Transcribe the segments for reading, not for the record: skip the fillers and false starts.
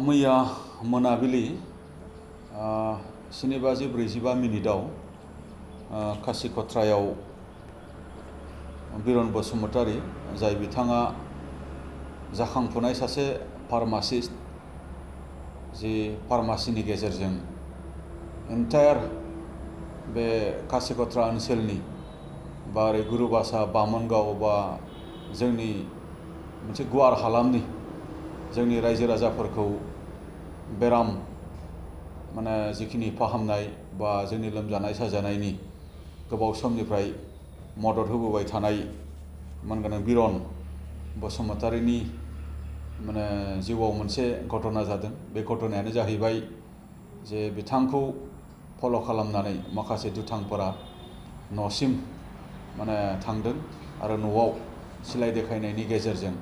मैया मोनाबिलि 7:45 कासिकत्रायाव बिरन बसुमतारी जाय बिथाङा जाखांफुनाय सासे फार्मासिस्ट जि फार्मासिनि गेजेरजों एन्टायार बे कासिकत्रा ओनसोलनि बा ओरै गुरुबासा बामोनगाव बा जोंनि मोनसे गुवार हालामनि जोंनि रायजो राजाफोरखौ बेराम माने जिखिनि फाहामनाय बा जोंनि लोमजानाय साजानायनि गोबाव समनिफ्राय मदद होबोबाय थानाय मानगोनां बिरन बसुमतारीनि माने जिउआव मोनसे घटना जादों। बे घटनायानो जाहैबाय जे बिथांखौ फल' खालामनानै माखासे दुथांफोरा न'सिम माने थांदों आरो न'आव सिलाइ देखायनायनि गेजेरजों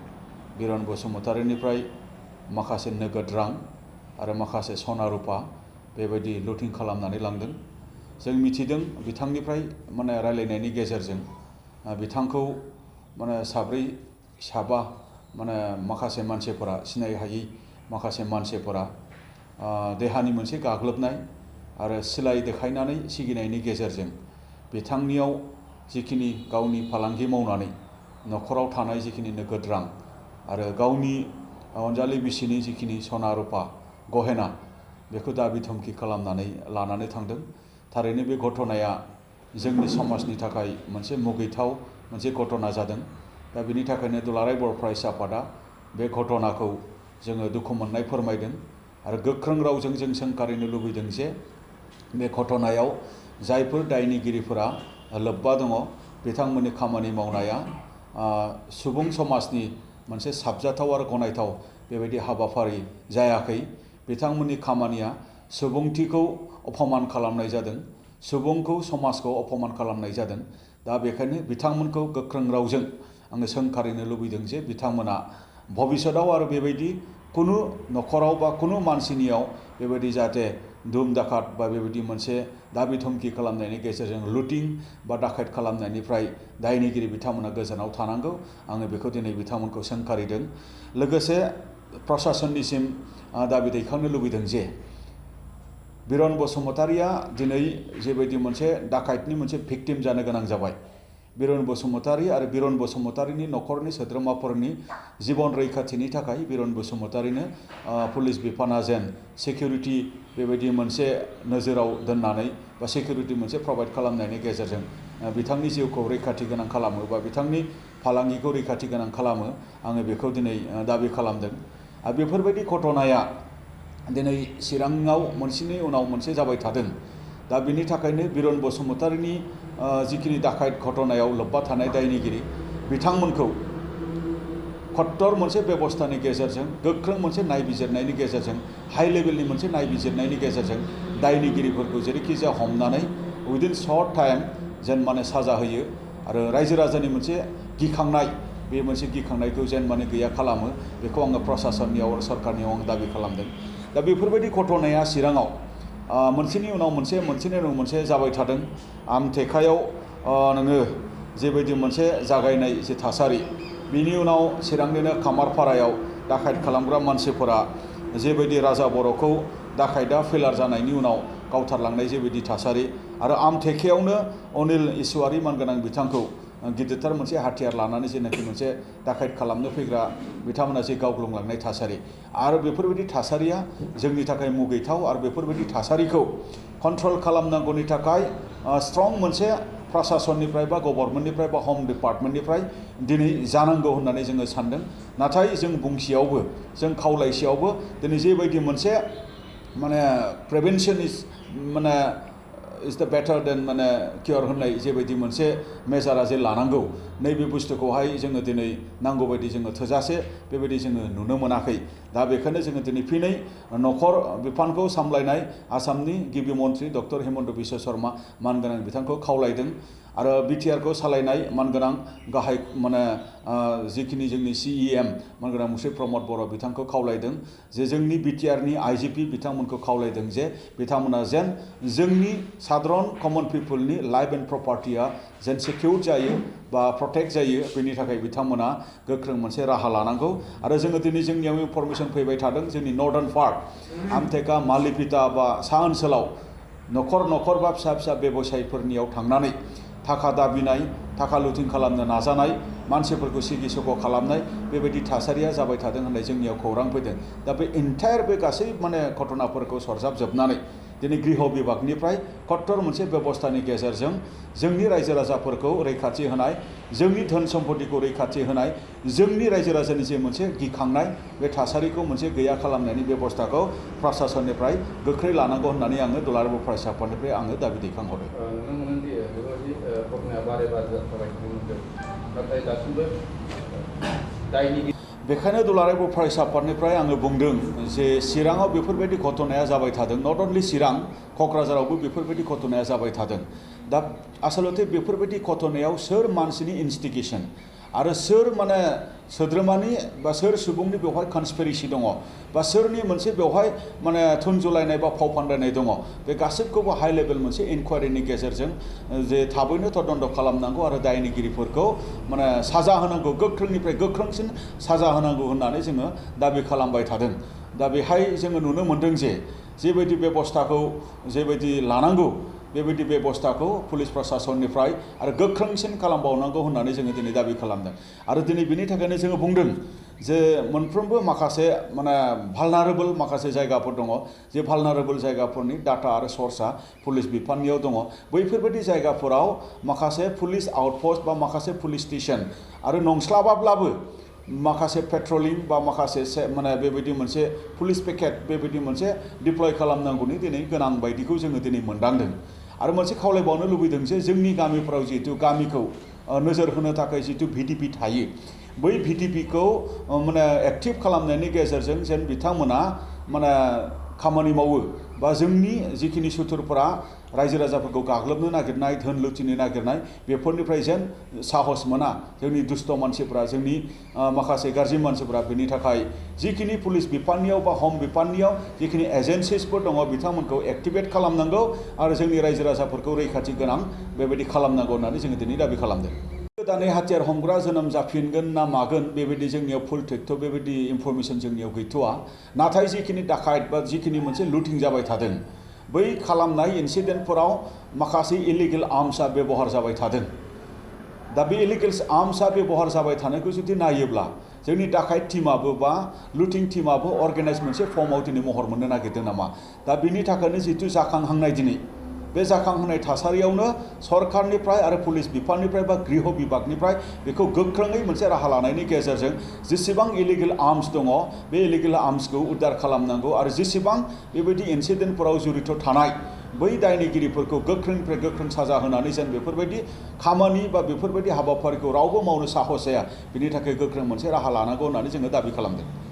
बिरन बसुमतारीनिफ्राय माखासे नोगोद रां आरो माखासे सना रुपा बेबायदि लुटिं खालामनानै लांदों। जों मिथिदों बिथांनिफ्राय माने रायलायनायनि गेजेरजों बिथांखौ माने साब्रै साबा माने माखासे मानसिफोरा सिनाय हायै माखासे मानसिफोरा देहानि मोनसे गाग्लोबनाय आरो सिलाइ देखायनानै सिगिनायनि गेजेरजों बिथांनियाव जिखिनि गावनि फालांगि मावनानै न'खराव थानाय जिखिनि नोगोद रां आरो गावनि अनजालि बिसिनि जिखिनि सना रुपा गहेना बेखौ दाबि धमखि खालामनानै लानानै थांदों। थारैनो बे घटनाया जोंनि समाजनि थाखाय मोनसे मुगैथाव मोनसे घटना जादों। दा बेनि थाखायनो दुलाराय बर' फरायसा आफादा बे घटनाखौ जोङो दुखु मोननाय फोरमायदों आरो गोख्रों रावजों जों सोंखारिनो लुबैदों जे बे घटनायाव जायफोर दायनिगिरिफोरा लोब्बा दङ बिथांमोननि खामानि मावनाया सुबुं समाजनि मोनसे साबजाथाव आरो गनायथाव बेबायदि हाबाफारि जायाखै। बिथांमोननि खामानिया सुबुंथिखौ अपमान खालामनाय जादों, सुबुंखौ समाजखौ अपमान खालामनाय जादों। दा बेखायनो बिथांमोनखौ गोख्रों रावजों आङो सोंखारिनो लुबैदों जे बिथांमोना भबिष्यताव आरो बेबायदि कुनु न'खराव बा कुनु मानसिनियाव बेबायदि जाहाथे दुम दाखात बा बेबायदि मोनसे दाबि धमखि खालामनायनि गेजेरजों लुटिं बा दाखायत खालामनायनिफ्राय दायनिगिरि बिथांमोना गोजानाव थानांगौ। आङो बेखौ दिनै बिथांमोनखौ सोंखारिदों। लोगोसे प्रशासननिसिम दाबि दैखांनो लुबैदों जे बिरन बसुमतारीया दिनै जेबायदि मोनसे दाखायतनि मोनसे भिक्टिम जानो गोनां जाबाय। बिरन बसुमतारी आरो बिरन बसुमतारीनि न'खरनि सोद्रोमाफोरनि जिबन रैखाथिनि थाखाय बिरन बसुमतारीनो पुलिस बिफाना जेन सिकिउरिटि बेबायदि मोनसे नोजोराव दोननानै बा सिकिउरिटि मोनसे प्रभाइड खालामनायनि गेजेरजों बिथांनि जिउखौ रैखाथि गोनां खालामो बा बिथांनि फालांगिखौ रैखाथि गोनां खालामो। आङो बेखौ दिनै दाबि खालामदों। आरो बेफोरबायदि घटनाया दिनै चिराङाव मोनसेनि उनाव मोनसे जाबाय थादों। दा बिनि थाखायनो बिरन बसुमतारीनि जिखिनि दाखायत घटनायाव लोब्बा थानाय दायनिगिरि बिथांमोनखौ खत्तर मोनसे बेबस्थानि गेजेरजों गोख्रों मोनसे नायबिजिरनायनि गेजेरजों हाइ लेभेलनि मोनसे नायबिजिरनायनि गेजेरजों दायनिगिरिफोरखौ जेरैखि जाया हमनानै उइदिन सर्ट टाइम जेन माने साजा होयो आरो रायजो राजानि मोनसे गिखांनाय बे मोनसे गिखांनायखौ जेन माने गैया खालामो बेखौ आङो प्रशासननियाव आरो सरकारनियाव आं दाबि खालामदों। दा बेफोरबायदि घटनाया चिराङाव मोनसेनि उनाव मोनसे जाबाय थादों। आमटेकायाव नोङो जेबायदि मोनसे जागायनाय जे थासारि बिनि उनाव चिरांनिनो खामारपारायाव दाखायत खालामग्रा मानसिफोरा जेबायदि राजा बर'खौ दाखायदा फेलार जानायनि उनाव गावथारलांनाय जेबायदि थासारि आरो आमटेकायावनो अनिल इसवारि मानगोनां बिथांखौ गिदिरथार मोनसे हाथियार लानानै जेनाखि मोनसे दाखायत खालामनो फैग्रा बिथांमोना जे गावग्लुंलांनाय थासारि आरो बेफोरबायदि थासारिया जोंनि थाखाय मुगैथाव आरो बेफोरबायदि थासारिखौ कन्ट्रल खालामनांगौनि थाखाय स्ट्रं मोनसे प्रशासननिफ्राय बा गभर्नमेन्टनिफ्राय बा हम डिपार्टमेन्टनिफ्राय दिनै जानांगौ होननानै जोङो सानदों। नाथाय जों बुंसेयावबो जों खावलायसेयावबो दिनै जेबायदि मोनसे माने प्रिभेन्सन माने इज द बेटार देन माने कियर होननाय जेबायदि मोनसे मेजारा जे लानांगौ नैबे बुस्थुखौहाय जोङो दिनै नांगौ बायदि जोङो थोजासे बेबायदि जोङो नुनो मोनाखै। दा बेखायनो जोङो दिनै फैनाय न'खर बिफानखौ सामलायनाय आसामनि गिबि मन्थ्रि डक्टर हिमन्त बिश्व शर्मा मानगोनां बिथांखौ खावलायदों आरो बिटिआरखौ सालायनाय मानगोनां गाहाय माने जिखिनि जोंनि CEM मानगोनां मुश्री प्रमद बर' बिथांखौ खावलायदों जे जोंनि बिटिआरनि IGP बिथांमोनखौ खावलायदों जे बिथांमोना जेन जोंनि साधारन कमन पिपलनि लाइफ एन्ड प्रपार्टिया जेन सिकिउर जायो बा प्रटेक्ट जायो बेनि थाखाय बिथांमोना गोख्रों मोनसे राहा लानांगौ आरो जोङो दिनै जोंनियाव इनफरमेसन फैबाय थादों जोंनि नर्दार्न पार्ट आमटेका मालिपिटा बा सा ओनसोलाव नखर नखर बा फिसा फिसा बेबसायफोरनियाव थांनानै थाखा दाबिनाय थाखा लुथिं खालामनो नाजानाय मानसिफोरखौ सिगि सग' खालामनाय बेबायदि थासारिया जाबाय थादों होननाय जोंनियाव खौरां फैदों दा बे इन्टायार बे गासै माने घटनाफोरखौ सरजाबजोबनानै दिनै गृह बिभागनिफ्राय कट्टर मोनसे बेबस्थानि गेजेरजों जोंनि रायजो राजाफोरखौ रैखाथि होनाय जोंनि धोन सम्पतिखौ रैखाथि होनाय जोंनि रायजो राजानि जे मोनसे गिखांनाय बे थासारिखौ मोनसे गैया खालामनायनि बेबस्थाखौ प्रशासननिफ्राय गोख्रै लानांगौ होननानै आङो दुलाराय बर' फरायसा आफादनिफ्राय आङो दाबि दैखांहरो बेखायनो दुलाराय बर' फरायसा आफादनिफ्राय आङो बुंदों जे चिराङाव बेफोरबायदि घटनाया जाबाय थादों नट अनलि चिरां क'क्राझारावबो बेफोरबायदि घटनाया जाबाय थादों दा आसलते बेफोरबायदि घटनायाव सोर मानसिनि इनस्टिगेसन आरो सोर माने सोद्रोमानि बा सोर सुबुंनि बेवहाय कनस्पिरेसि दङ बा सोरनि मोनसे बेवहाय माने थुनजुलायनाय बा फाव फान्दायनाय दङ बे गासैखौबो हाइ लेभेल मोनसे इनकुवारिनि गेजेरजों जे थाबैनो तदन्त खालामनांगौ आरो दायनिगिरिफोरखौ माने साजा होनांगौ गोख्रोंनिफ्राय गोख्रोंसिन साजा होनांगौ होननानै जोङो दाबि खालामबाय थादों दा बेहाय जोङो नुनो मोनदों जे जेबायदि बेबस्थाखौ जेबायदि लानांगौ बेबायदि बेबस्थाखौ पुलिस प्रशासननिफ्राय आरो गोख्रोंसिन खालामबावनांगौ होननानै जोङो दिनै दाबि खालामदों आरो दिनै बेनि थाखायनो जोङो बुंदों जे मोनफ्रोमबो माखासे माने भालनारेबल माखासे जायगाफोर दङ जे भालनारेबल जायगाफोरनि डाटा आरो सर्सआ पुलिस बिफाननियाव दङ बैफोरबायदि जायगाफोराव माखासे पुलिस आउटपस्ट बा माखासे पुलिस स्टेशन आरो नंस्लाबाब्लाबो माखासे पेट्रलिं बा माखासे माने बेबायदि मोनसे पुलिस पेकेट बेबायदि मोनसे डिप्लय खालामनांगौनि दिनै गोनां बायदिखौ जोङो दिनै मोनदांदों आरो मोनसे खावलायबावनो लुबैदों जे जोंनि गामिफोराव जिहेतु गामिखौ नोजोर होनो थाखाय जितु VDP थायो बै VDPखौ माने एक्टिभ खालामनायनि गेजेरजों जेन बिथांमोना माने खामानि मावो बा जोंनि जिखिनि सुथुरफोरा रायजो राजाफोरखौ गाग्लोबनो नागिरनाय धोन लुथिनो नागिरनाय बेफोरनिफ्राय जेन साहस मोना जोंनि दुष्ट मानसिफोरा जोंनि माखासे गाज्रि मानसिफोरा बेनि थाखाय जिखिनि पुलिस बिफाननियाव बा हम बिफाननियाव जिखिनि एजेन्सिसफोर दङ बिथांमोनखौ एक्टिभेट खालामनांगौ आरो जोंनि रायजो राजाफोरखौ रैखाथि गोनां बेबायदि खालामनांगौ होननानै जोङो दिनै दाबि खालामदों गोदानै हाथियार हमग्रा जोनोम जाफिनगोन ना मागोन बेबायदि जोंनियाव फुल थ्यथ' बेबायदि इनफरमेसन जोंनियाव गैथ'वा नाथाय जिखिनि डाकायत बा जिखिनि मोनसे लुटिं जाबाय थादों बै खालामनाय इनसिडेन्टफोराव माखासे इलिगेल आर्म्सआ बेबहार जाबाय थादों दा बे इलिगेल आर्म्सआ बेबहार जाबाय थानायखौ जुदि नायोब्ला जोंनि डाकायत टीमाबो बा लुटिं टीमाबो अर्गेनाइज मोनसे फर्मआव दिनै महर मोननो नागिरदों नामा दा बिनि थाखायनो जितु जाखांहांनाय दिनै बे जाखांहोनाय थासारियावनो सरकारनिफ्राय आरो पुलिस बिफाननिफ्राय बा गृह बिभागनिफ्राय बेखौ गोख्रोङै मोनसे राहा लानायनि गेजेरजों जेसेबां इलिगेल आर्म्स दङ बे इलिगेल आर्म्सखौ उद्धार खालामनांगौ आरो जेसेबां बेबायदि इनसिडेन्टफोराव जड़ित थानाय बै दायनिगिरिफोरखौ गोख्रोंनिफ्राय गोख्रों साजा होनानै जेन बेफोरबायदि खामानि बा बेफोरबायदि हाबाफारिखौ रावबो मावनो साहस जाया बिनि थाखाय गोख्रों मोनसे राहा लानांगौ होननानै जोङो दाबि खालामदों